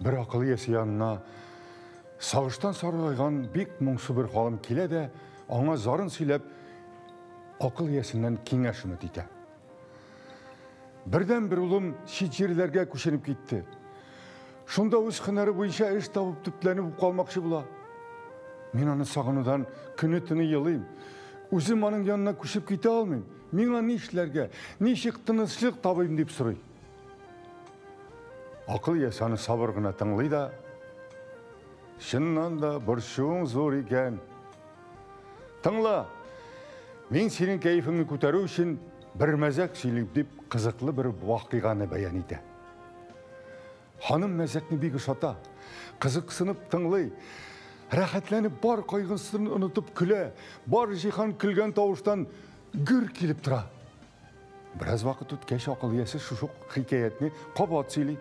Бер акыл иясе янына сагыштан саргайган бик моңсу бер ханым килә дә, аңа зарын сөйләп, акыл иясеннән киңәш өмет итә. Бердән-бер улым чит җирләргә күченеп китте. Шунда үз һөнәре буенча эш табып төпләнеп калмакчы була. Мин аны сагынудан көне-төне елыйм. Үзем аның янына күчеп китә алмыйм. Миңа нишләргә, ничек тынычлык табыйм дип сорый. Акыл иясе аны сабыр гына тыңлый да, чыннан да борчуың зур икән. Тыңла, мин синең кәефеңне күтәрү өчен бер мәзәк сөйлим дип кызыклы бер вакыйганы бәян итә. Ханым мәзәкне бик ошата, кызыксынып тыңлый, рәхәтләнеп бар кайгысын онытып көлә, бар җиһан көлгән тавыштан гөр килеп тора. Бераз вакыт үткәч, акыл иясе шушы хикәятне кабат сөйли.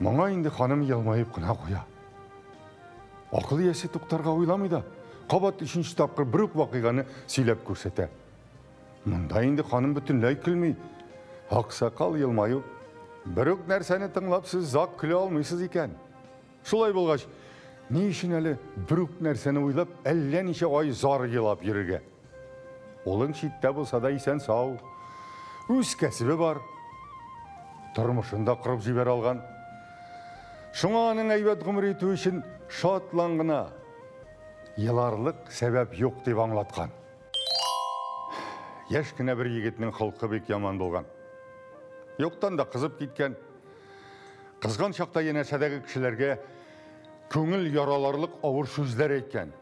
Моңа инде ханым елмаеп кына куя. Акыл иясе туктарга уйламый да, кабат өченче тапкыр бер үк вакыйганы сөйләп күрсәтә. Монда инде ханым бөтенләй көлми. Аксакал елмаеп, бер үк нәрсәне тыңлап сез зак көлә алмыйсыз икән. Шулай булгач, ни өчен әле бер үк нәрсәне уйлап, әллә ничә ай зар елап йөрергә? Улың читтә булса да исән сау. Үз кәсебе бар. Тормышын да корып җибәрә алган. Шуңа аның әйбәт гомер итү өчен шатлан гына. Еларлык сәбәп юк дип аңлаткан. Яшь кенә бер егетнең холкы бик яман булган. Юктан да кызып киткән. Кызган чакта янәшәдәге кешеләргә күңел яраларлык авыр сүзләр әйткән.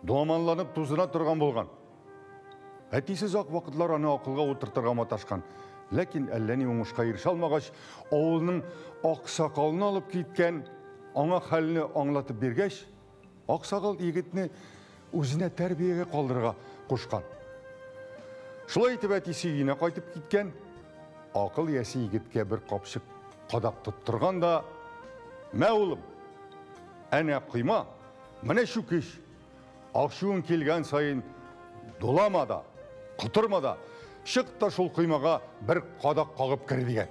Дуамалланып тузына торган булган. Әтисе озак вакытлар аны акылга утыртырга маташкан. Ләкин әллә ни уңышка ирешә алмагач, авылның аксакалын алып киткән, аңа хәлне аңлатып биргәч, аксакал егетне үзенә тәрбиягә калдырырга кушкан. Шулай итеп әтисе өенә кайтып киткән. Акыл иясе егеткә бер капчык кадак тоттырган да, "Мә, улым, әнә койма, менә чүкеч. Ачуың килгән саен дулама да, котырма да, чык та шул коймага бер кадак кагып кер" дигән.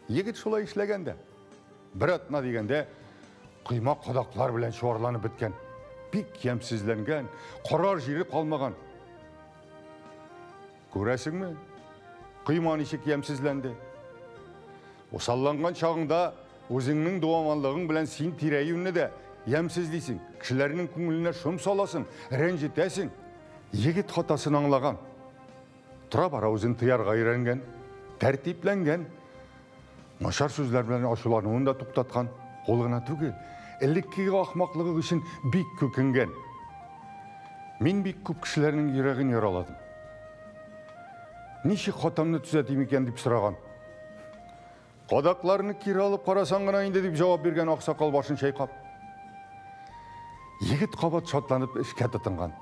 Егет шулай эшләгән дә. Бер атна дигәндә койма кадаклар белән чуарланып беткән. Бик ямьсезләнгән, карар җире калмаган. Күрәсеңме? Койма ничек ямьсезләнде. Усалланган чагыңда үзеңнең дуамаллыгың белән син тирә-юньне дә ямьсезлисең, кешеләрнең күңеленә шом саласың, рәнҗетәсең. Егет хатасын аңлаган. Тора-бара үзен тыярга өйрәнгән, тәртипләнгән. Начар сүзләр белән ачулануын да туктаткан. Ул гына түгел, элеккеге ахмаклыгы өчен бик үкенгән. Мин бик күп кешеләрнең йөрәген яраладым. Ничек хатамны төзәтим икән дип сораган. Кадакларны кире алып карасаң гына инде, дип җавап биргән аксакал башын чайкап. Егет кабат шатланып эшкә тотынган.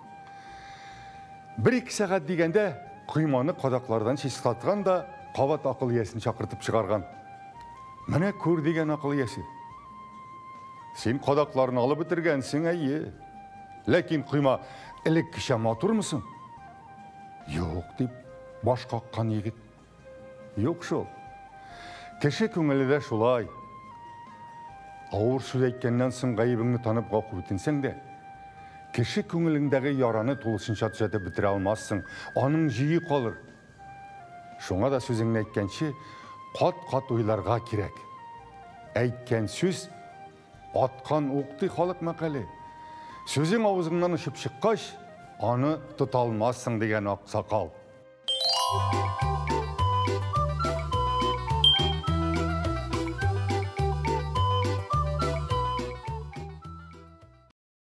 Бер-ике сәгать дигәндә койманы кадаклардан чистарткан да кабат акыл иясен чакыртып чыгарган. Менә күр, дигән акыл иясе. Син кадакларны алып бетергәнсең, әйе. Ләкин койма элеккечә матурмы соң? Юк, дип баш каккан егет. Юк шул. Кеше күңеле дә шулай. Авыр сүз әйткәннән соң гаебеңне танып гафу үтенсәң дә, кеше күңелеңдәге яраны тулысынча төзәтеп бетерә алмассың, аның җөе калыр. Шуңа да сүзеңне әйткәнче, кат-кат уйларга кирәк. Әйткән сүз аткан ук, ди халык мәкале. Сүзең авызыңнан очып чыккач, аны тота алмассың, дигән аксакал.